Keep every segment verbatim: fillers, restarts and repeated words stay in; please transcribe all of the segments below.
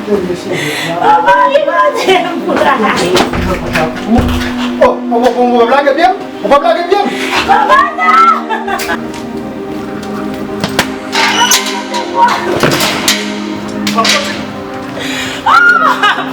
Papa, li pa te pran. Oh, ou, ou, ou p ap lage pye m? Ou p ap lage pye m? Papa, non! Papa, te pran. Papa! Papa! Papa!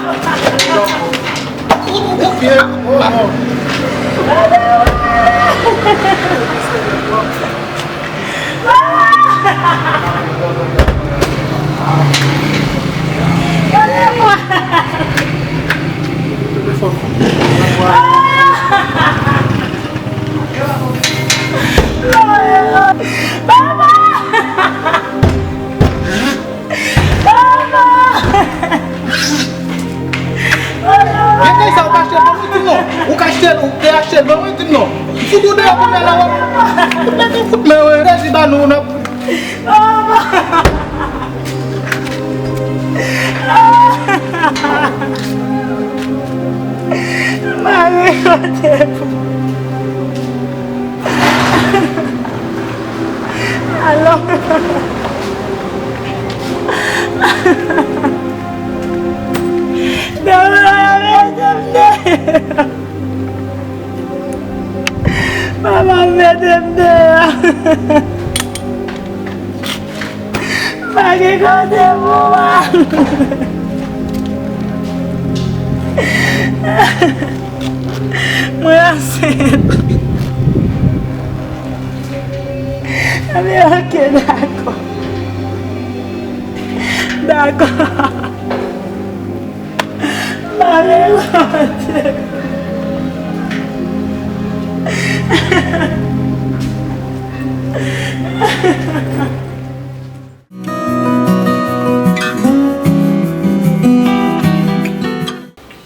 Men kay sa ou ka achte l ban mwen, di m non. Ou ka achte l, ou te achte l ban mwen, di m non. M fout ou deyò kounye a la, w ap mete kout men, wi. Rezi ba nou, n ap. Papa! Mari kote pou. Alò. Dòmi la mete m deyò. Papa mete m deyò. Pa gen kote pou m al. Mwen ansent. Anben, oke, dakò. Dakò. Mare lonje.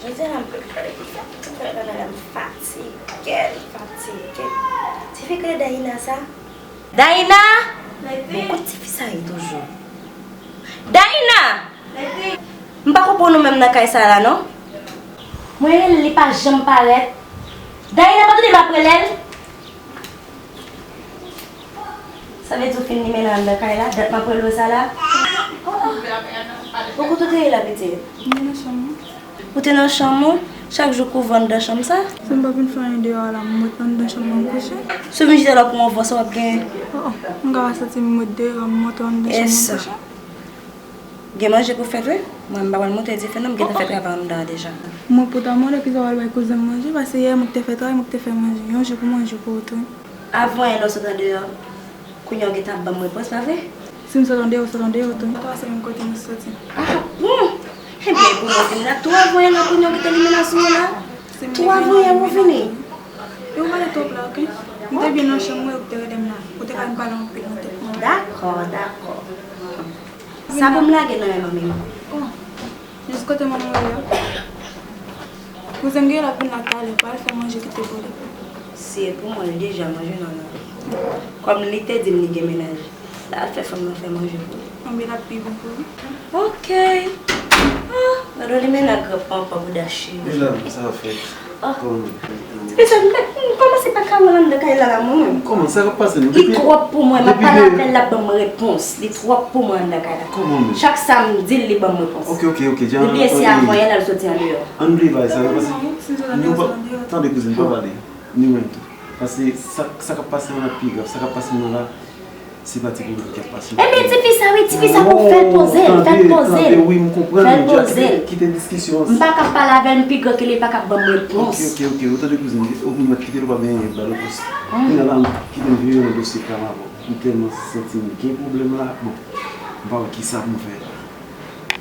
Jodi a la m pral pale de sa. M pral pale de sa. M fatige, m fatige. Tifi k rele Daïna sa. Daïna! Bon, kot tifi sa ye toujou? Daïna! M pa konprann ou menm nan kay sa la non. Mwen rele l, li pa janm parèt. Daïna, pa tande m ap rele l? Sa vle di w fin limen nan anndan kay la, dat m ap rele w sa la. Oh, oh. Bon, kote w te ye la, pitit? Mwen nan chanm mwen. Ou te nan chanm ou? Chak jou ou kouve anndan chanm sa? Si m pa vin fè anyen deyò a la, m ret anndan chanm mwen kouche. Si w vin chita la pou yon van sa w ap genyen? Oh, oh. M ka pa santi m ret deyò a, m monte anndan chanm mwen kouche. Gen manje pou fèt wi. Mwen m pa pral monte dife non, m gentan fè travay anndan an deja. Mwen pou ta mande kisa w al bay kouzen m manje, paske yè mwen k te fè travay, mwen k te fè manje. Yon jou pou manje pou ou tou. Avan yè lè w sot andeyò, kounye a w gentan ap ban m repons, pa vre? Si m sot andeyò, w sot andeyò tou. Atò a se menm kote nou soti. Ah bon? Ebyen pou mwen vin la tou avan yè lè kounye a w gentan limen la sou mwen la. Tou avan yè ou vini. E ou pale twòp la, oke? M te byen nan chanm mwen, ou te rele m la. Ou te ka vin pale anpil nan tèt mwen. Dakò, dakò. Sa pou m lage nan men manmi m. Oh, jis kote manman w ye a? Kouzen m gen l ap vin la talè, pral fè manje kite pou li. Si e pou mwen, li deja manje nan la. Kòm li te di m li gen mennaj, l al fè fanm nan fè manje pou li. Anben l ap pi bon pou li. Oke. Ah, gade li menaj gran panpan bouda chire. Medam, sa fèt. Oh. Kòman? Ti pitit, m kòmanse pa ka wè l anndan kay la la mwen menm. Kòman? Sa k ap pase nou? Li twòp pou mwen, m ap pale avè l, l ap ban m repons. Li twòp pou mwen anndan kay la. Kòman menm? Chak sa m di l, li ban m repons. Oke, oke, oke. Ebyen se avan yè l al soti andeyò. Ann bliye bagay sa yo, paske nou pa, tande kouzin, pa pale. Ni mwen tou. Paske sa, sa k ap pase an la pi grav. Sa k ap pase an la, se pa ti pwoblèm k ap pase. Ebyen, tifi sa, wi, tifi sa, pou fè l poze l, fè l poze l. Tande, tande, wi, m konprann, m dja kite, kite diskisyon an. M pa ka pale avè l, m pi gran ke li, li pa ka ban m repons. Oke, oke, oke, ou tande kouzin, ou mèt kite l, ou pa bezwen ba l repons. Kounye a la, kite m vire nan dosye Clara avè w. M tèlman santi m gen pwoblèm la, bon, m pa wè kisa pou m fè la.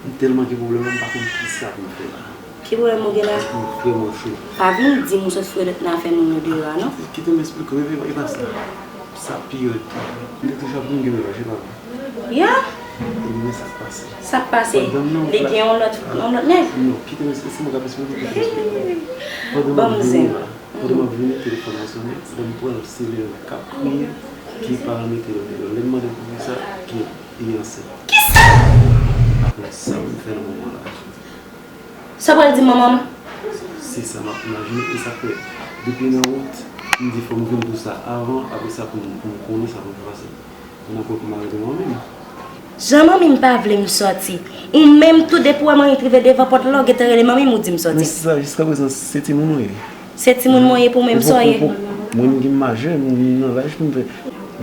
M tèlman gen pwoblèm la, m pa konn kisa pou m fè la. Ki pwoblèm ou gen la? Paske m vrèman cho. Pa vin di m ou sot fè lòt nan afè moun yo deyò a, non? Kite m esplike w, e pa sa. Sa pi rèd. M te toujou ap di m gen mennaj, e pa vre? Ya? E men sa k pase. Sa k pase? Li gen yon lòt, yon lòt nèg? Non, kite m esplike, se mwen k ap esplike, kite m esplike. Pandan m ap vini la, pandan m ap vini, telefòn nan sonnen, pandan m pran l, se Leona k ap kriye, ki pa mete l deyò. Lè m mande l poukisa, ke li ansent. Kisa? Bon, sa pou m fè nan moman la? Sa w pral di manman m? Se sa m ap imajine, e sa k fè depi nan wout, m di fò m vin pou sa avan, apre sa pou m, pou m konnen sa pou m fè pase. Pandan ke pou m arete mwen menm. Jan manmi m pa vle m sòti. Ou menm tou, depi w wè manmi t rive devan pòt la, w gentan rele manmi m, ou di m sòti. Men sista, jiskaprezan, se timoun ou ye. Se timoun mwen ye pou mwen, m sa w ye. Mwen, m gen majè, m nan laj pou m fè.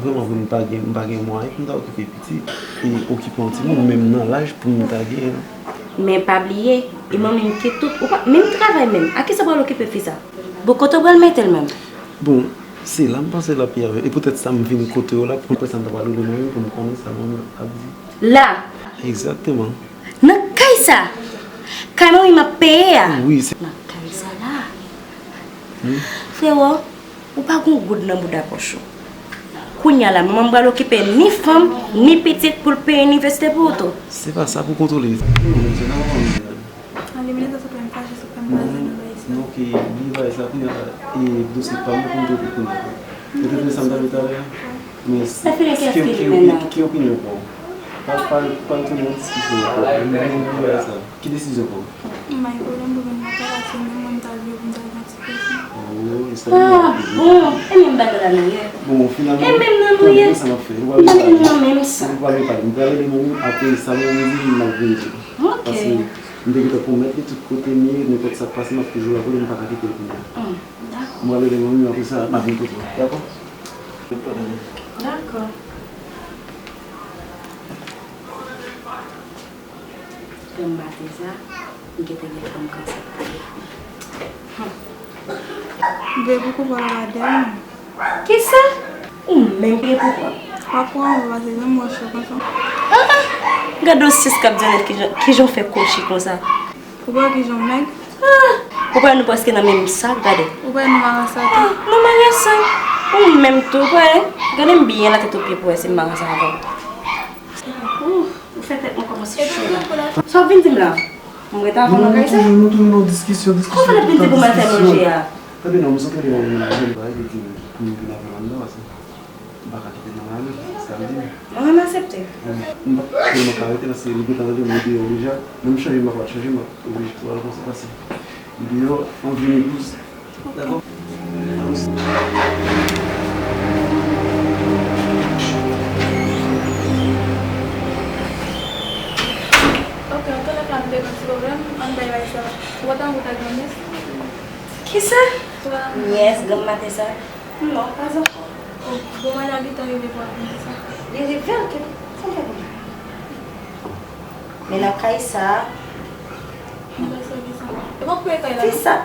Vrèman vre, m pa gen, m pa gen mwayen pou m ta okipe pitit. E okipe yon timoun, menm nan laj pou m ta gen. Men pa bliye, e manmi m ki tout, ou pa menm travay menm. A kisa w pral okipe fi sa? Bon, kote w pral mete l menm? Bon, se la m panse l ap ye avè. E poutèt sa m vin kote w la, pou m, apre sa m ta pral rele manmi m pou m konnen sa manmi m ap di. La? Egzakteman. Nan kay sa? Kay manmi m ap peye a? Wi, se. Nan kay sa la? Wi. Frewo, ou pa gon goud nan bouda pòch ou. Kounye a la, manman m pral okipe ni fanm, ni pitit pou l peye inivèsite pou ou tou. Se pa sa pou kontwole. Alimine sa sou pè m fache, sou pè m kraze nan bagay sa. Non, ok, bliye bagay sa, kounye a la, e dosye pa m pou m trete kounye a. Ou te tande sa m t ap di talè a? Men ki, ki, ki, ki opinyon pa w? Pa, pa, pa tounen nan diskisyon ankò. Bliye bagay sa. Ki desizyon pa w? M bay pwoblèm pou vin nan kay la, se menm mwen m ta dwe pou m ta gen ti pèsonn. Oh, e sa. Ah, bon. E menm bagay la nou ye. Bon, finalman, e menm nan nou ye. Sa m ap fè. Ou pa vle pale. Ou pa vle pale. M pral rele manmi m, apre sa manmi m di m, m ap vini. Ok. Paske m te gentan pwomèt li tout kote m ye, nenpòt sa k pase, m ap toujou la pou li, m pa ka kite l kounye a. Hmm, dakò. M pral rele manmi m, apre sa, m ap vin kote w. Dakò? Dakò. Granm maten sa, m gentan gen fanm k ansent pou li. Hum. M veye pou koup w al gade m. Kisa? Ou menm ki gen pou pran. Pa pran anvan pase jan m wè w cho konsa. Ah, ah. Gade yon sis k ap di yon nèg kijan, kijan w fè kwochi konsa. Ou pa wè kijan w mèg? Ah, ou pa wè nou prèske nan menm sak, gade. Ou pa wè nou marasa tou? Ah, nou marasa. Ou menm tou, ou pa wè? Gade m byen nan tèt ou pye pou wè si m marasa avè w. Ooh. Ou fè tèt mwen kòmanse cho la. Sa w ap vin di m la? M ret avè w nan kay sa? Nou tounen nan diskisyon, diskisyon. Kòman w ap vin di pou m al fè manje a? Tande non, m sot rele manmi m la, jwenn bagay li di m pou m vin avè l anndan, paske m pa ka kite l nan lari, sa l di m. Manman m aksepte. M pa tèlman ka rete, paske li gentan rele m deyò deja. Men m chanje, m pa pral chanje, m ap oblije tou al konsa, paske deyò, an vini douz. Dakò. Ok, an tou lè ka m te gen ti pwoblèm, ann bay bagay sa. Ou pa t anvi w ta gen nyès? Kisa? Nyès, granm maten sa? Non, pa ankò. Oh, bon, mwen la gentan rive pou ap vin sa. Li rive, ok. Sa m fè pou li? Men nan kay sa. Mwen pa sòti sa. E pa pou kay la. Fi sa.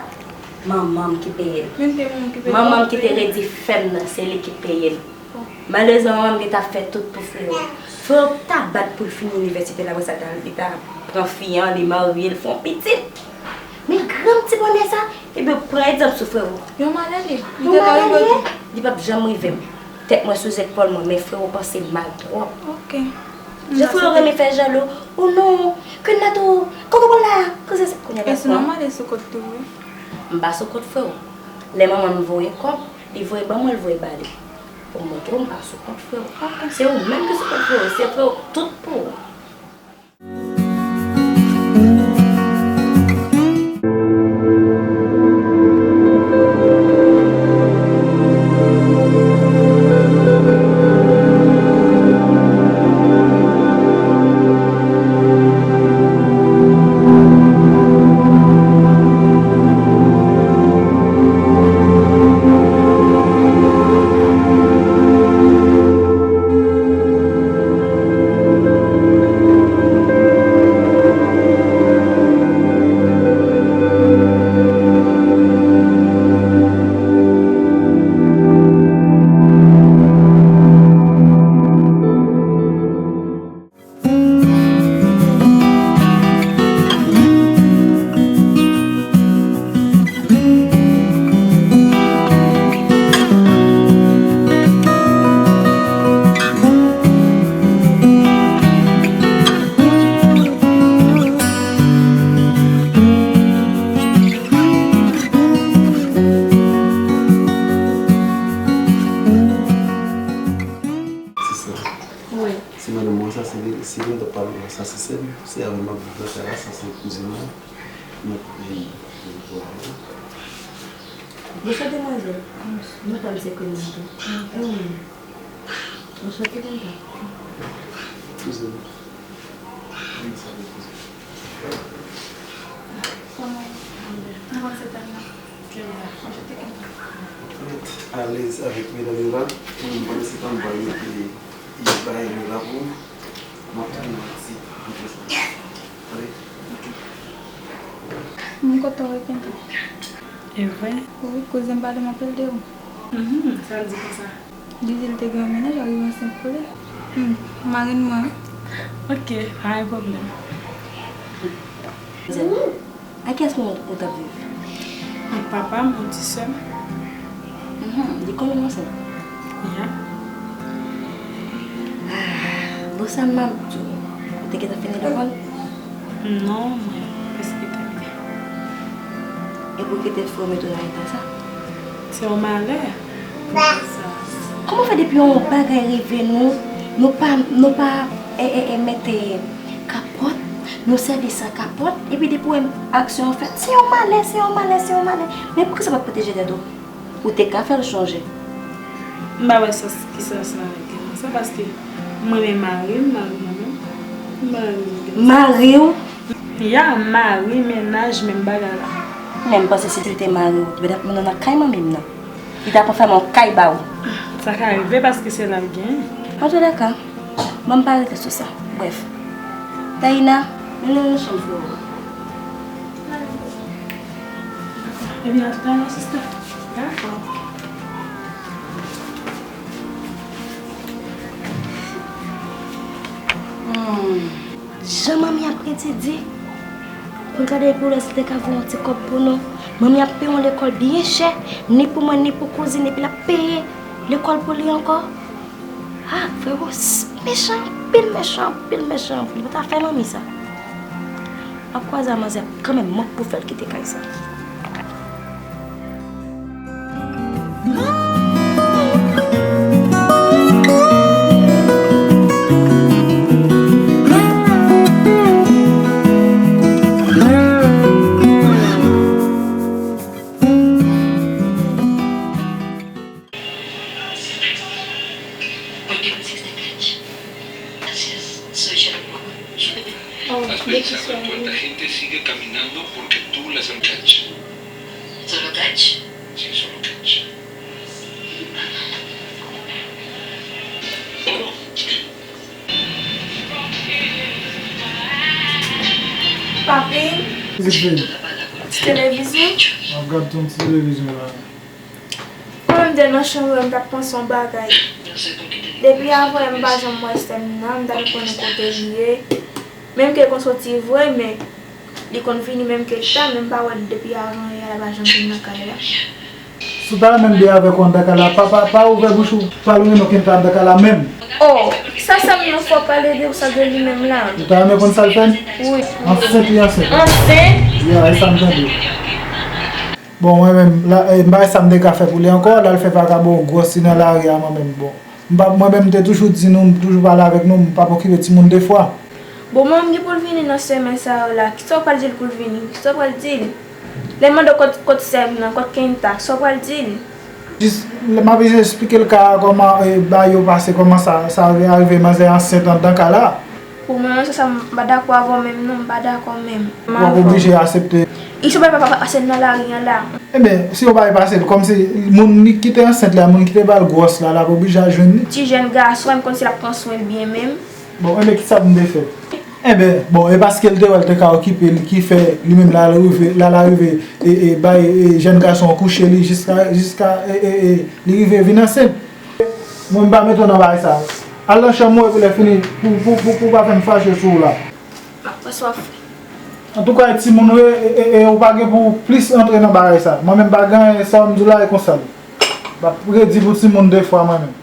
Manman m ki peye l. Men te manman m ki peye l. Manman m ki te redi fè m nan, se li ki peye l. Oh. Malerezman, manman m gentan fè tout pou Frewo. Frewo ta bat pou l fini inivèsite l, apre sa, ta, li ta pran fi an, li marye, l fè yon pitit. Men granm ti bonè sa, ebyen, pran egzanp sou Frewo. Yon malè li. Li te ka rive tou. Li p ap janm rive m. Tèt mwen sou zepòl mwen, men Frewo panse mal twòp. Ok. Jan Frewo renmen fè jalou. Oh non, ke n la tou, kòkòbòl la, koze sa, kounye a. E se nòmal, e sou kont tou vre. M pa sou kont Frewo. Lè manman m voye kòb, li voye ban mwen, l voye ba li. Pou m montre w m pa sou kont Frewo. Ok. Se ou menm ki sou kont Frewo, se Frewo k tout pou ou. Sista. Wi. Se madanm mwen sa, se li, se li m t ap pale w la, sa se sè m, se avè l m ap viv nan kay la, sa se kouzin mwen. M ap viv pou avè l. Bonswa demwazèl. Madanm se Queen nan tou. Anchante, Linda. Kouzin. Mèt alèz avèk medam yo la. Mwen pandan se tan m pral mete bagay yo la pou m ap tounen yon ti antre sa. Tande? Ok. M kontan wè Kenton. E vre? Wi, kouzen m pale m anpil de ou. Mhm, sa l di konsa? Li di l te gen yon mennaj, l rive ansent pou li. Hmm, mari m mwen. Ok, pa gen pwoblèm. Zen, ak kiyès mwen ou t ap viv? Ak papa m, yon ti sè m. Mhm, li konnen m ansent? Ya. Ah, bon, sa m ap di w, ou te gentan fini lekòl? Non, mwen prèske tèmine. Epi w kite frè w mete w nan eta sa? Se yon malè. Kòman fè depi yon bagay rive nou, nou pa, nou pa, e, e, e, mete kapòt, nou sèvi san kapòt, epi depi w wè aksyon an fèt, se yon malè, se yon malè, se yon malè. Men poukisa w pa t pwoteje tèt ou? Ou te ka fè l chonje. M pa wè sans ki sans la gen nan sa, paske m renmen mari m, mari mwen menm. M pa renmen gen. Mari w? Ya, mari, mennaj, menm bagay la. Men m panse si se te mari w, petèt m nan kay manmi m nan. Li ta pran fè m yon kay ba ou. Sa ka rive paske se la l genyen. Antoulèka, bon, m pa rete sou sa. Brèf. Taina, mennen l nan chanm frè w. Ebyen, atoutalè, sista. Dakò. Hmm. Jan manmi ap rete di, pou n gade pou lè si te ka voye yon ti kòb pou nou. Manmi ap peye yon lekòl byen chè, ni pou mwen, ni pou kouzin, epi l ap peye lekòl pou li ankò. Ah, frero, s-, mechan anpil, mechan anpil, mechan anpil. Mwen ta fè manmi sa. M ap kwaze a manzè kanmenm, mwen k pou fè l kite kay sa. Oh, has pensado en cuánta gente sigue caminando porque tú las han catch? Solo catch? Sí, solo catch. Papi, ti televizyon. M ap gad yon ti televizyon la. Mwen menm, m te nan chanm mwen, m t ap panse yon bagay. Depi avan yè m pa janm wè sè m nan, m ta renmen konnen kote li ye. Menm ke l konn soti vre, men li konn vini menm ke ta, men m pa wè l depi avan yè a, l pa janm vin nan kay la. Si w ta renmen m de avèk ou anndan kay la, pa, pa, pa ouvè bouch ou, pa lwen non, ke m ta anndan kay la menm. Oh, sa, sa m nan fò pale de ou sa de li menm la. Ou ta renmen konn sa l fè m? Wi. Ansent li ansent. Ansent? Ya, e sa m tande. Bon, mwen menm, la, e, m pa wè sa m te ka fè pou li ankò, l al fè vagabon gwòs li nan lari a, mwen menm, bon. M pa, mwen menm, m te toujou di nou, m toujou pale avèk nou, m p ap okipe timoun defwa. Bon, manman m gen pou l vini nan semèn sa yo la, kisa w pral di l pou l vini? Kisa w pral di l? Lè l mande w kot, kot sè m nan, kot Kenta, sa w pral di l? Jis, lè m ap esplike l ka a, kòman, e, bagay yo pase, kòman sa, sa rive, arive manzè ansent anndan kay la. Pou mwen, se sa, m pa dakò avè w menm non, m pa dakò menm. W ap oblije aksepte. Li sou papa, papa, pase nan lari an la. Enben, si yo pa pase l, kòm se moun li ki te ansent la, moun ki te ba l gwòs la, l ap oblije al jwenn li. Ti jèn gason, m konn si l ap pran swen l byen menm. Bon, enben, kisa pou m te fè? Enben, bon, e paske l te wè l te ka okipe li ki fè li menm l al rive, l al rive, e, e, bay, e, jèn gason an kouche li jiska, jiska, e, e, e, li rive vin ansent. Mwen, m pa mete w nan bagay sa. Al nan chanm ou epi lè fini, pou, pou, pou, pou w pa fè m fache sou ou la. M ap pran swen w. Antouka, e timoun ou ye, e, e, e ou pa gen pou w plis antre nan bagay sa. Mwen menm, pa gen anyen, sa w m di w la, e konsa l ye. M ap redi pou timoun defwa, mwen menm.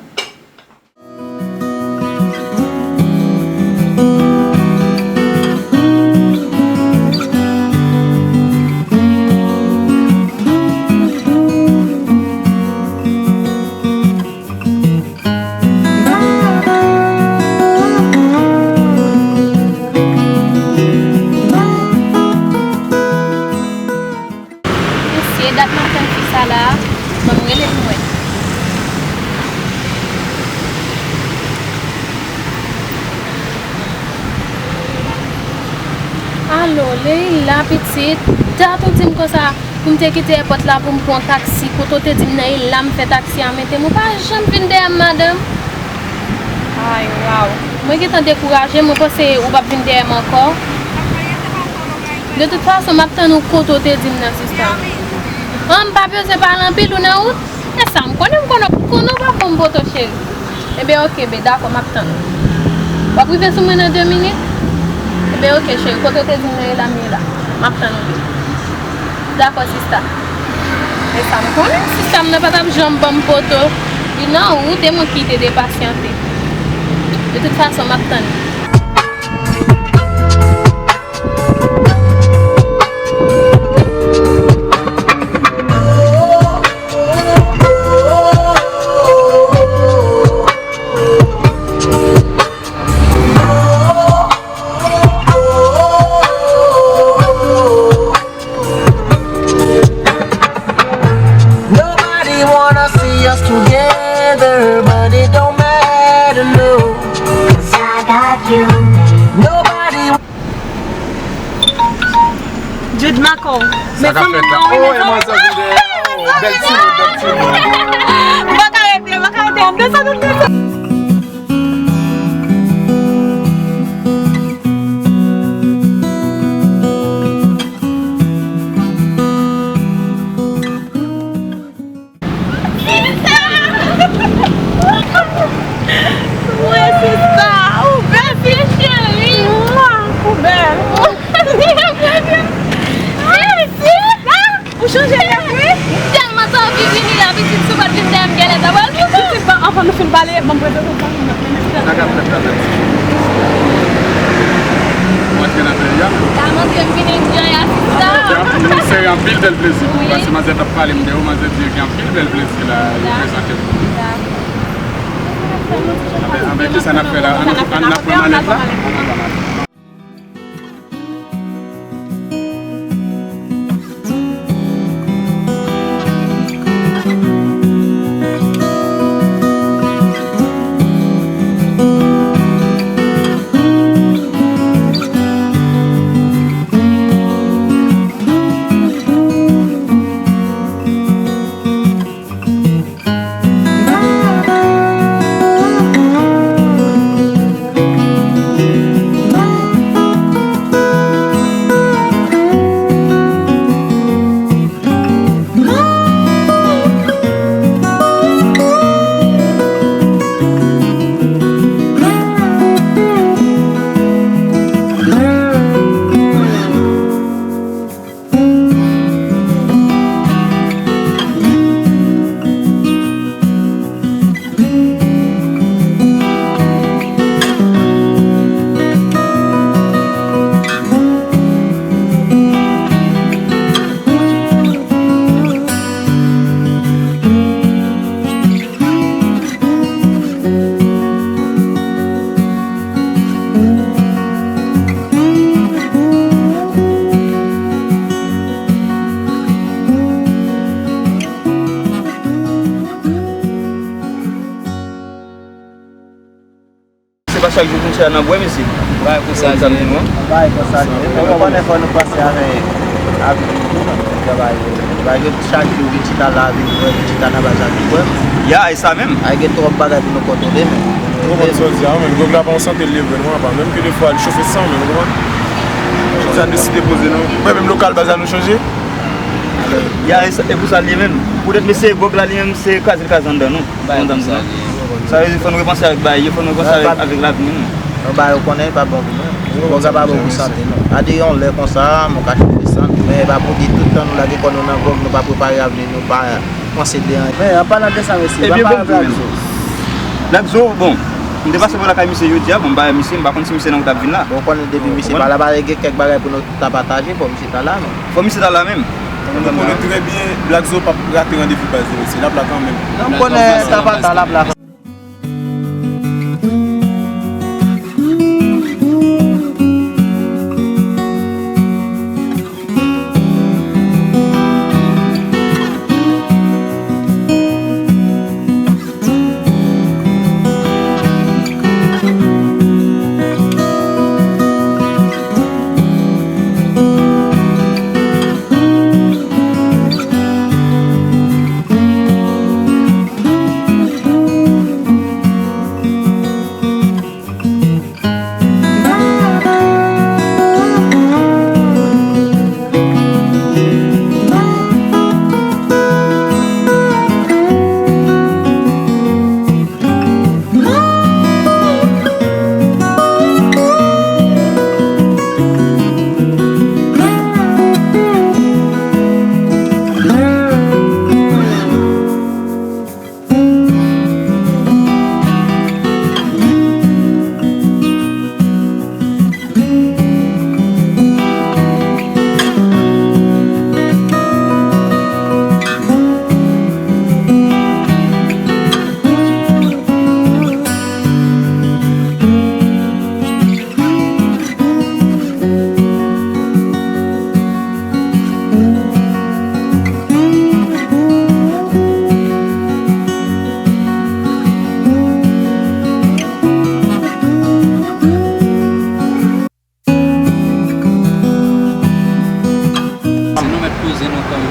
Mesye, dat m ap tann fi sa la, ban m rele pou m wè. Leila, pitit, dat ou di m konsa pou m te kite èpòt la pou m pran taksi. Kote w te di m nan e la m fè taksi a mete m. Ou pa janm vin dèyè m, madanm. Ay, waw. Mwen gentan dekouraje, mwen panse ou p ap vin dèyè m ankò. De tout fason, m ap tann ou kote w te di m nan, sista. An, m pa bezwen pale anpil, ou nan wout? E sa, m konnen, m konnen, konnen w p ap ban m poto, cheri. Ebyen, oke, bebe, dakò, m ap tann ou. W ap rive sou mwen nan de minit? Ebyen, oke, cheri, kote w te di m nan e la, m ye la. M ap tann ou, bebe. Dakò, sista. E sa, m konnen, sista m nan pa t ap janm ban m poto. Li nan wout, e mwen ki te depasyante. De tout fason, m ap tann ou. Nobody wanna see us together, but it don't matter, no. 'Cause I got you. Nobody Jude Marco. Sa k ap fèt la? Oh, e manzè vin dèyè. Oh, bèl timoun, bèl timoun. M pa ka rete, m pa ka rete. Ann desann, ann desann. Sista! Mwen, sista! Ou bèl, fi cheri! Mwa! Ou bèl! Mèsi! Ou chanje lèp, wi! M tèlman t anvi vini la, pitit, si w pa t vin dèyè m, genlè ta pral fou. Pitit, bon, anvan nou fin pale, ban m prezante w fanmi m. Sa k ap fèt la, bèl ti fi? Ou antre nan peyi a? Sa m antre, m vin enjoy a, sista. Gen anpil, se anpil bèl plezi. Wi. Paske manzè t ap pale m de ou, manzè di gen anpil bèl plezi la, yo prezante m. Dakò. Anben, anben, kisa n ap fè la? Ann, ann, ann ap pran malèt la? Ann al pran malèt. Se pa chak jou pou misye al nan bwè, mesye. Bagay konsa li ye. Bagay konsa li ye. Men nou konnen fò nou panse avèk, avèk nou tou, non. Travay yo. Bagay yo chak jou vin chita la, vin bwè, vin chita nan baz la, vin bwè. Ya, e sa menm. Ay gen twòp bagay pou nou kontwole, men. Ou konprann sa w di a, men gwòg la pa yon sante l leve non, apa. Menm ke defwa li chofe san, men ou konprann? Chak sa deside poze nou. Mwen menm lokal baz la nou chanje. Ya, e sa, e pou sa l ye menm. Poutèt mesye gwòg la li menm se kraze l kraze anndan nou. Bagay konsa li ye. Sa vle di fò n repanse avèk bagay yo, fò n repanse avèk, avèk lavni nou. Yon bagay ou konnen pa bon pou nou. Gwòg la pa bon pou sante nou. Ade yon lè konsa, moun ka chofe san, men e pa pou di tout tan nou lage kò nou nan gwòg, nou pa prepare avni nou, pa panse de anyen. Men an palan de sa, mesye, ebyen, bon, Black Zo. Black Zo, bon, m te pase bò lakay misye jodi a, bon, m pa wè misye, m pa konn si misye nan wout ap vin la. Bon, ou konnen depi misye pa la, pa gen kèk bagay pou nou ta pataje, fò misye ta la, men. Fò misye ta la menm. Nou konnen trè byen, Black Zo p ap rate randevou baz li, mesye. L ap la kanmenm. Non, m konnen ta pa ta, l ap la.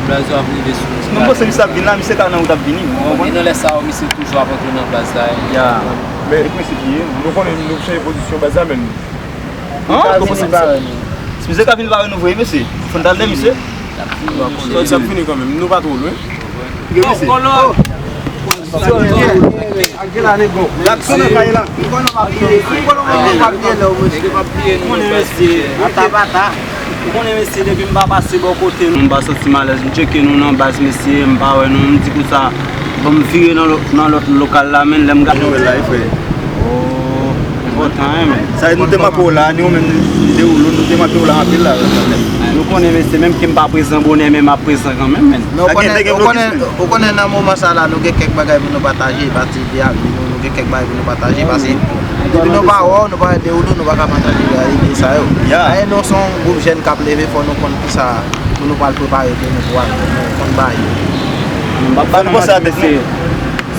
Blaze ap rive sou nou. Nou panse misye ap vin la, misye ka nan wout ap vini. Bon, e nan lè sa yo, misye toujou ap antre nan baz la. Ya. Men, nou konnen nou chanje pozisyon baz la, men. An? Si misye ka vin bare nou vre, mesye. Fò n t al de misye. Sa ap fini kanmenm. Nou pa twò lwen. Gen misye. Ak de la nego. Lakson nan kay la. Ou konnen mesye, atapata. Ou konnen mesye, depi m pa pase bò kote nou, m pa santi m alèz. M tcheke nou nan baz, mesye, m pa wè nou. M di konsa, bon, m vire nan lò-, nan lòt lokal la, men lè m gade. Nou wè la, frè. Oh, enpòtan, hein, men. Sa nou te manke w la, ni ou menm, Derulo, nou te manke w la anpil la. Nou konnen, mesye, menm ke m pa prezan bonè, men m ap prezan kanmenm, men. Men ou konnen, ou konnen, ou konnen nan moman sa la, nou gen kèk bagay pou nou pataje, pati de avni nou, nou gen kèk bagay pou nou pataje, paske depi nou pa wè w, nou pa wè Derulo, nou pa ka pataje ide sa yo. Paske nou se yon gwoup jèn k ap leve, fò nou konn kisa pou nou pral prepare tè nou pou al konn bay. M p ap ba nou manti, mesye.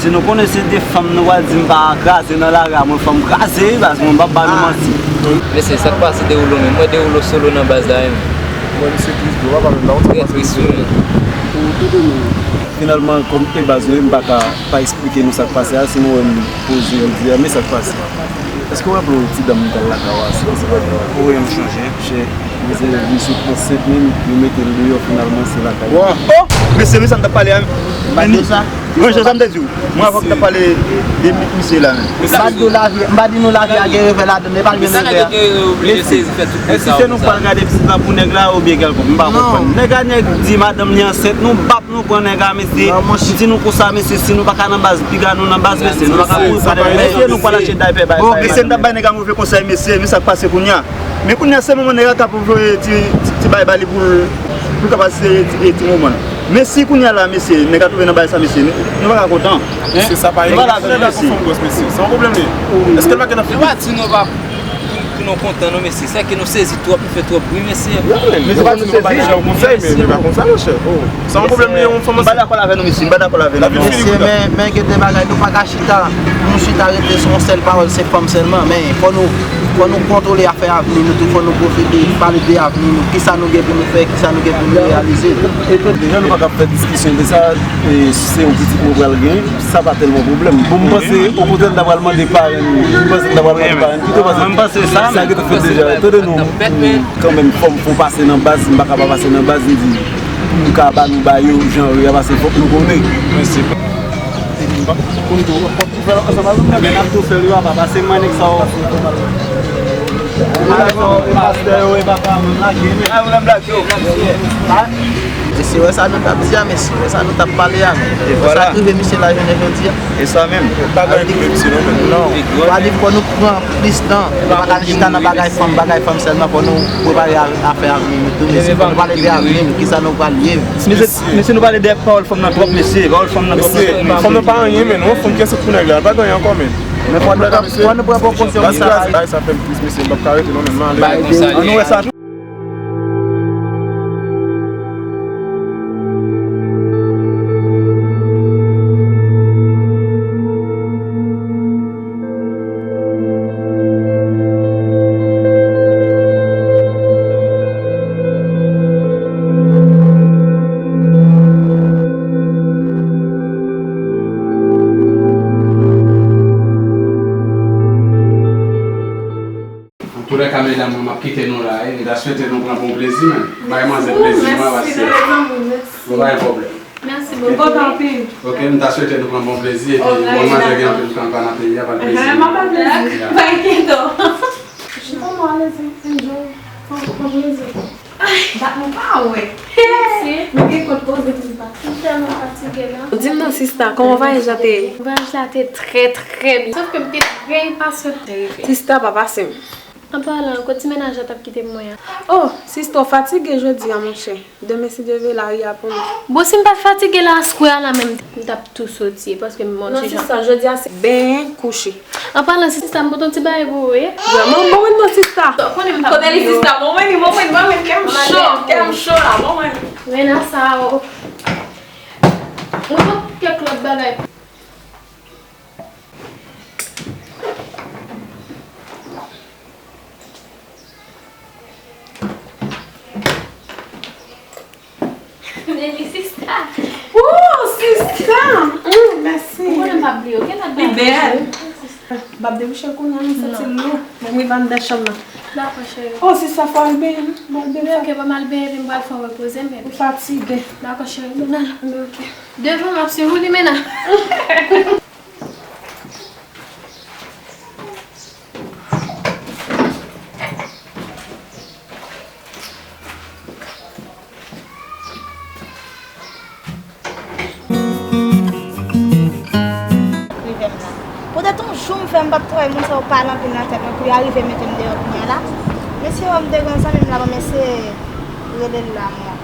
Si nou konnen se de fanm nou pral di m pa kraze nan lari a, mwen fò m kraze wi, baz, mwen p ap ba nou manti. Mesye, sa k pase Derulo menm? Mwen Derulo solo nan baz la wi. Mwen, misye tris, bro, pa pale m la, ou sa pase, mesye. Trè tris, wi. Pou tout de nou. Finalman, kòm e baz nou, m pa ka pa eksplike nou sa k pase a, si nou wè m poze jodi a, men sa k pase. Èske w raple w ti dam m t al lakay ou a, si se pa twa? Ou wè m chanje, chè. Misye vin sot ansent, men yo mete l deyò, finalman, se lakay li. Oh! Mesye, men sa m t ap pale a. Mwen, jan sa m te di w, mwen avè w k t ap pale de mi-, misye la, men. M pa di w lavi, m pa di nou lavi a gen revè ladann, e pa l menm revè a. E si, e si se nou k pral gade pitit la pou nèg la, oubyen kèlkonk, m pa konprann. Nèg la, nèg di madanm li ansent, nou bat, nou pran nèg la, mesye. M di nou konsa, mesye, si nou pa ka nan baz, piga nou nan baz, mesye, nou pa ka kouri pran nèg la, mesye, nou pral achte daypè bay, bay. Mesye, m t ap bay nèg la move konsèy, mesye, men sa k pase kounye a. Men kounye a, se moman nèg la t ap voye ti, ti, ti bay ba li pou l, pou l kapab sere ti, e, ti moman l. Men si kounye a la, mesye, nèg la twouve nan bagay sa, mesye, nou, nou pa ka kontan. Hein? Se sa pa egziste, mesye. Se yon pwoblèm li ye. Èske l pa gen nan figi? Nou pa di nou pa pou, pou nou kontan, non, mesye. Se ke nou sezi twòp, nou fè twòp bri, mesye. Mesye, nou pa di nou pa ba nèg la yon konsèy, men, men pa konsa, monchè. Oh. Se yon pwoblèm li ye, yon fanm ansent. M pa dakò avè nou, mesye. M pa dakò avè nou, non. Mesye, men, men gen de bagay, nou pa ka chita, pou nou chita rete sou yon sèl pawòl, se fanm sèlman, men fò nou, fò nou kontwole afè avni nou tou, fò nou pwofite pale de avni nou, kisa nou gen pou nou fè, kisa nou gen pou nou reyalize. Deja nou pa ka fè diskisyon de sa, e, si se yon pitit mwen pral gen, sa pa tèlman pwoblèm. Bon, m panse, okontrè, m ta pral mande parenn, m panse m ta pral mande parenn pito, paske sa gentan fèt deja. Tande nou, kanmenm, fò m, fò m pase nan baz, m pa ka pa pase nan baz, m di, pou m ka ba nou ba yo, jan yo ye a, paske fòk nou konnen. Men se pa, m p ap konn tou, m p ap tou fè l ansanm avè w, men n ap tou fè l yo apa, pase mwen nèg sa yo. Pastè yo, e papa, mwen lage, men. Mesye, wè sa nou t ap di a, mesye, wè sa nou t ap pale a, men. Wè sa k rive misye la jounen jodi a. E sa menm. Pa gen anyen pou mesye non, men. Non. Sa di fò nou pran plis tan. Nou pa ka chita nan bagay fanm, bagay fanm sèlman. Fò nou prepare a-, afè avni nou tou, mesye. Fò nou pale de avni nou, kisa nou pral ye. Mesye, mesye, nou pale de pawòl fanm nan twòp, mesye. Pawòl fanm nan twòp. Mesye, fanm nan pa anyen, men. Yon fanm ki ansent pou nèg la, pa gen anyen ankò, men. Men fò nou pran, fò nou pran prekosyon pou sa. Bagay sa fè m tris, mesye. M p ap ka rete non, men. M ale. Ann wè sa. Antoulèka, medam, mwen, m ap kite nou la, wi. M ta swete nou pran bon plezi, men. Bay manzè plezi, mwen, paske nou pa gen pwoblèm. Mèsi bokou. M kontan anpil. Ok, m ta swete nou pran bon plezi, epi bon manzè gen anpil tan pa nan peyi a, pa de plezi. Mwen pa plezi. Pa enkyete w. Chita nou alèz, enjoy. Pran, pran plezi. Dat nou pa wè. Mete kont poze pou li pa. M tèlman fatige la. Di m non, sista, kòman vwayaj la te ye? Vwayaj la te trè, trè byen. Sòf ke m te trè enpasyante rive. Sista, pa pase m. An palan, kot ti mennaj la t ap kite m mwen an? Oh, sista, w fatige jodi a, monchè. Demen, si Dye vle, lari a pou nou. Bon, si m pa t fatige la, askwè a la menm, m t ap tou soti, paske m monte jan. Non, sista, jodi a se benyen, kouche. An palan, sista, m pote yon ti bagay pou ou, wi. Vrèman, bon, wi, non, sista. Kote li, sista? Bon, wi, bon, wi, bon, wi, kè m cho, kè m cho la, bon, wi. Rena sa, o. Mwen pote kèk lòt bagay. Baby, sista. Woo, sista! Mm, mèsi. Ou konnen m p ap bliye, ok? N ap li bèl. M p ap debouche l kounye a, m santi l lou. Mwen m rive anndan chanm nan. Dakò, cheri. Oh, sista, fò al benyen, non? M al benyen. Ok, ban m al benyen, epi m pral fè w repoze m, baby. Ou fatige. Dakò, cheri, bon, al. Ok. Devan, m ap swiv ou, Limena. Rive m la. Poutèt yon jou m fè m p ap travay, moun sa yo pale anpil nan tèt mwen pou yo arive mete m deyò kounye a la. Mesye yo, m te gen yon zanmi m la, ban m eseye rele l la, mwen.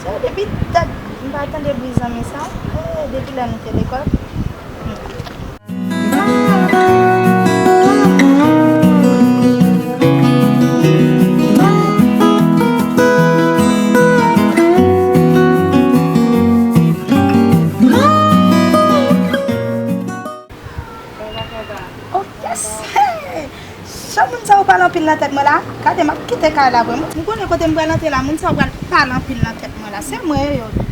So, depi dat m pa tande bri zanmi sa, eh, depi lè nou te lekòl. Oh, yes! Hey! Jan moun sa yo pale anpil nan tèt mwen la, gade, m ap kite kay la vre. M konnen kote m pral antre la, moun sa yo pral pale anpil nan tèt mwen la. Se mwen yo ye.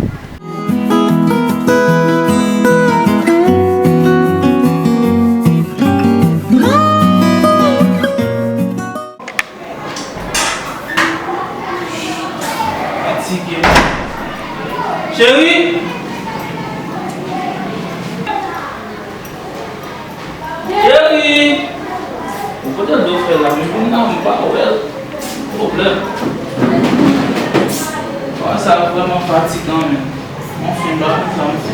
Fatige. Cheri! Cheri! Bon, kote l do fè la? M vin la, m pa wè l. Pwoblèm. Wa, sa vrèman fatigan, men. Anfen, m pa konn sa m fè.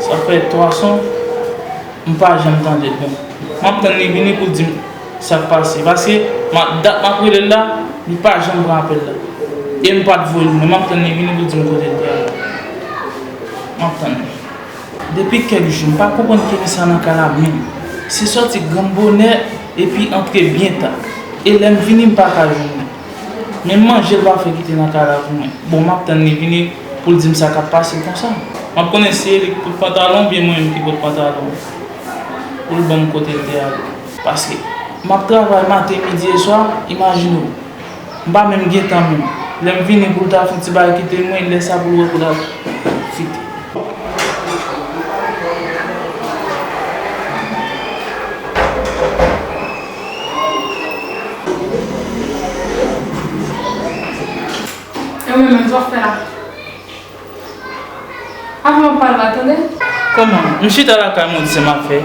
Sa fè twa sons m pa janm tande l. Bon, m ap tann li vini pou l di m sa k pase. Paske m ap, dat m ap rele l la, li pa janm pran apèl la. E m pa t voye l, men m ap tann li vini pou l di m kote l te al la. M ap tann li. Depi kèk jou, m pa konprann Kemisa nan kay la menm. Se sòti granm bonè epi antre byen ta. E lè m vini, m pa ka jwenn li. Menm manje, l pa fè kite nan kay la pou mwen. Bon, m ap tann li vini pou l di m sa k ap pase konsa. M ap konnen si e li ki pot pantalon oubyen mwen menm ki pot pantalon pou l ban m kote l te ale. Paske m ap travay maten, midi e swa, imajine w. M pa menm gen tan menm. Lè m vini pou l ta fè yon ti bagay kite mwen, lè sa pou l wè pou l al fete. E ou menm, menm sa w fè la? Avan w ap pale la, tande? Kòman? M chita lakay mwen, di se m ap fè.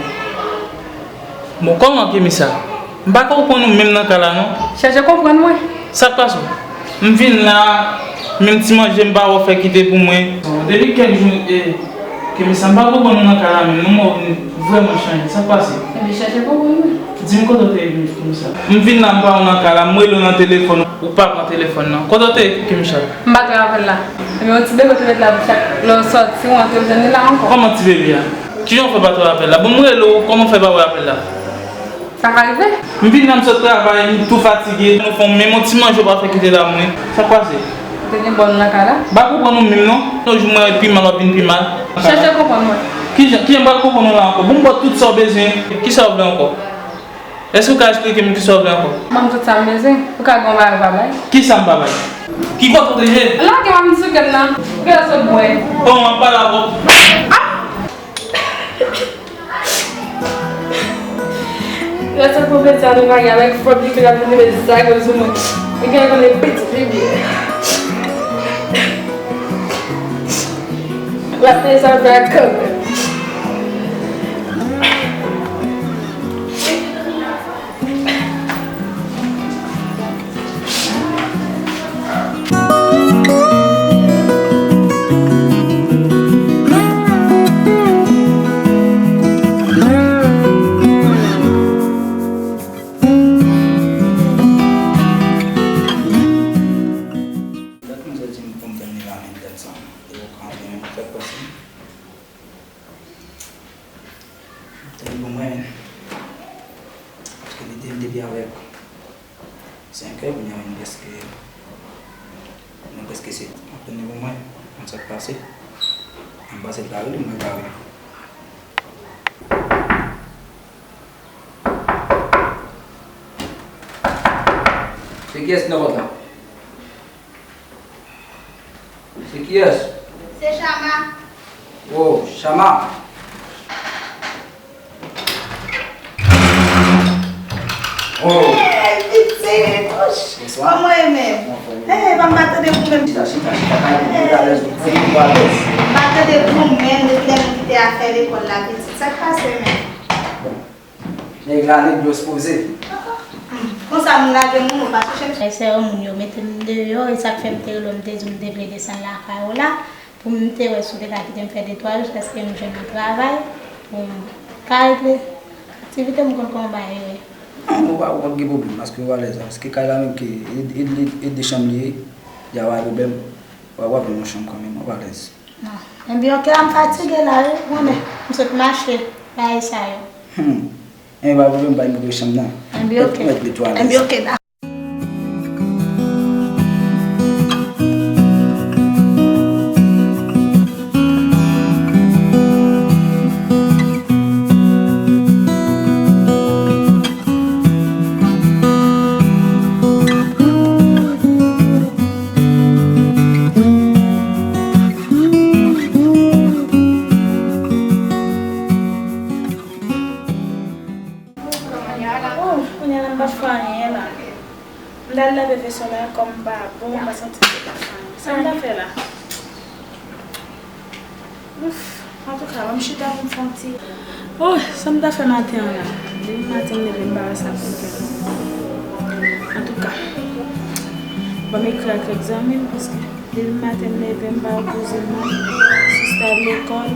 Bon, kòman, Kemisa? M pa ka konprann ou menm nan kay la, non. Chèche konprann mwen. Sa k pase w? M vin la, menm ti manje m pa wè w fè kite pou mwen. Depi kèk jou, e, Kemisa, m pa konprann ou nan kay la menm, non, m wè w vin vrèman chanje. Sa k pase? Ebyen, chèche konprann mwen. Di m kote w te ye, Kemisa. M vin la, m pa wè w nan kay la, m rele w nan telefòn, ou pa pran telefòn nan. Kote w te ye, Kemisa? M pa t wè apèl la. Ebyen, yon ti bebe w te met la pou chak lè w sòti, ou antre, ou jwenn li la ankò. Kòman ti bebe a? Kijan w fè pa t wè apèl la? Bon, m rele w, kòman w fè pa wè apèl la? Sa ka rive. M vin la, m sot travay, m tou fatige. Nou fè menm yon ti manje w pa fè kite la pou mwen. Sa k pase? Ou te gen bòn nan kay la? M pa konprann ou menm, non. Yon jou mwen ret pi mal, w ap vin pi mal. Chèche konprann mwen. Kijan, kijan m pral konprann ou la ankò? Bon, m ba w tout sa w bezwen. Kisa w vle ankò? Èske w ka esplike m kisa w vle ankò? Ban m tout sa m bezwen. Ou ka gen yon bagay ou pa bay. Kisa m pa bay? Ki kote w te ye? Lage m sou kè m nan. Ou genlè sot bwè. Kòman w ap pale avè w? Ah! Lè sa konpè sa nou lage avèk fòt li ke l ap vin mete zagòl sou mwen. Li gen konnen pitit li byen. L ap peye sa fè ak kanmenm. Dat m sòti m konprann li la Amen, dat sa. E ou ka antre menm, sa k pase? Tèl pou mwen, paske li te, m te pi avèk senk è, kounye a menm prèske, mwen prèske sèt. Antre pou mwen, konn sa k pase. M pase l kare li, mwen kare. Se kiyès ki nan pòt la? Se kiyès? Se Chama. Oh, Chama. Oh. Hey, pitit. Bonswa. Kòman w ye menm? Hey, pa m pa tande pou menm. Chita, chita, chita. Hey, pitit. M pa tande pou menm depi lè nou kite afè lekòl la, pitit. Sa k pase menm? Nèg la, nèg dlo espoze. Konsa moun lage moun, ou pa chèche m. Sè moun yo mete m deyò, e sa k fè m te rele w, m te di w m te vle desann lakay ou la, pou m te wè si w te ka kite m fè de twa jou, jiskaske m jwenn yon travay, pou m ka regle aktivite m, konn kòman bagay yo ye. Non, ou pa, ou p ap gen pwoblèm, paske ou alèz la, paske kay la menm ke e, e, e, e de chanm li ye, y a pa pwoblèm, w ap, w ap jwenn yon chanm kanmenm, w ap alèz. Non. Enben, oke, m fatige la, wi. Konnen, m sot mache, bagay sa yo. Hmm. Enben, pa pwoblèm, ba m kite chanm nan. Enben, oke. Mèt li twa alèz. Enben, oke, dakò. Oh, kounye a la m pa fè anyen la. M t al lave veso la, kò m pa bon, m pa santi m te ka fè anyen. Sa m ta fè la? Ouf, antouka, ban m chita pou m fè yon ti. Oh, sa m ta fè maten an la? Depi maten m leve m pa wè sa pou m fè. Antouka, ban m ekri ak kèk zanmi m, paske depi maten m leve m pa repoze m non. Sista al lekòl.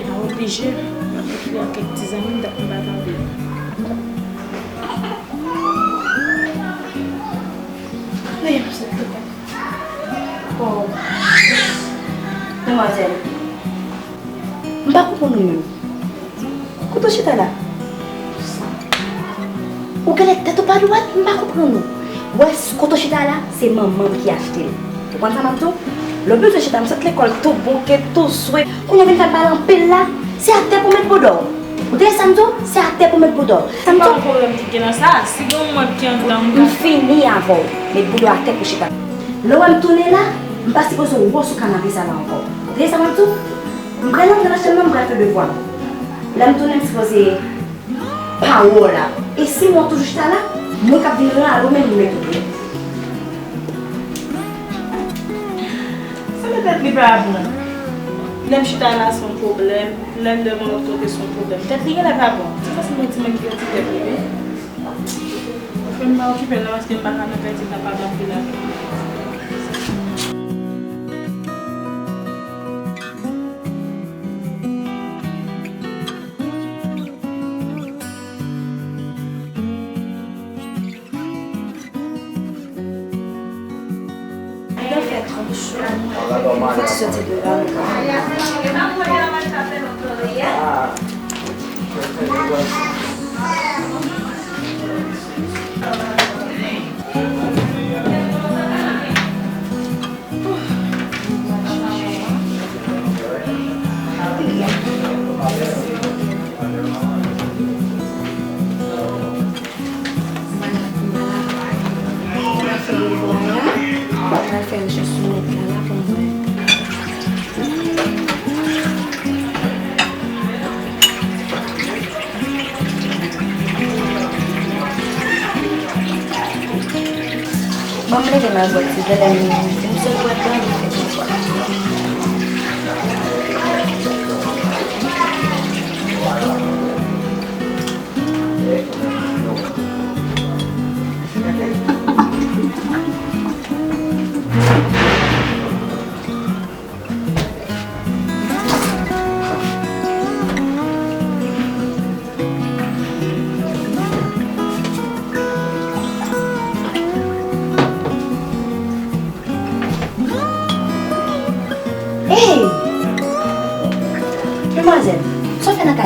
M oblije, m ekri ak kèk ti zanmi m, dat m pa tande yo. Wi, m sot lekòl. Oh. Demwazèl, m pa konprann ou menm. Kote w chita la? Ou genlè tèt ou pa dwat, m pa konprann ou. Ou wè, kote w chita la, se manman m ki achte l. Ou konprann sa m ap di w? Lè w bezwen chita, m sot lekòl tou bonke, tou swe. Kounye a w vin fè m pale anpil la. Se atè pou w met bouda w. Ou tande sa m di w? Se atè pou w met bouda w. Sa m di w? Pa yon pwoblèm ki gen nan sa. Si gen yon mòd ki anndan, m ka. M fini avè w. Met bouda w atè pou chita. Lè w wè m tounen la, m pa sipoze wè w sou kanape sa la ankò. Ou tande sa m ap di w? M pral antre nan chanm nan, m pral fè devwa m. Lè m tounen, m sipoze pa wè w la. E si m wè w toujou chita la, mwen k ap vin rale w menm, m met ou deyò. Sanble tèt li pa bon. Lè m chita la, se yon pwoblèm. Lè m devan lòt kote, se yon pwoblèm. Tèt li genlè pa bon. Se paske m yon timoun ki gen ti tèt li, wi. Fè m pa okipe l non, paske m pa ka nan pèdi tan pa m ap vin ak li. Li fè twòp cho, fòk soti de la. Mwen fè yon bwa la, mwen fè yon chan sou nèt la, la pou mwen. Bon, m leve m al bwè ti vè, lè m rive, m sot bwè dlo a, m fè yon bwa.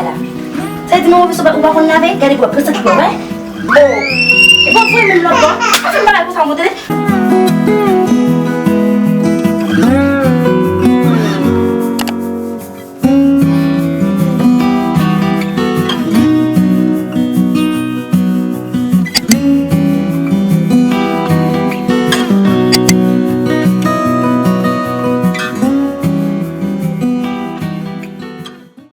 la. Sa di mwen ou pa konn lave? Gade pou wè, pran sa ki pou wè. Oh. E bon, vre menm lòt bò. Anfen bagay konsa, mwen tande.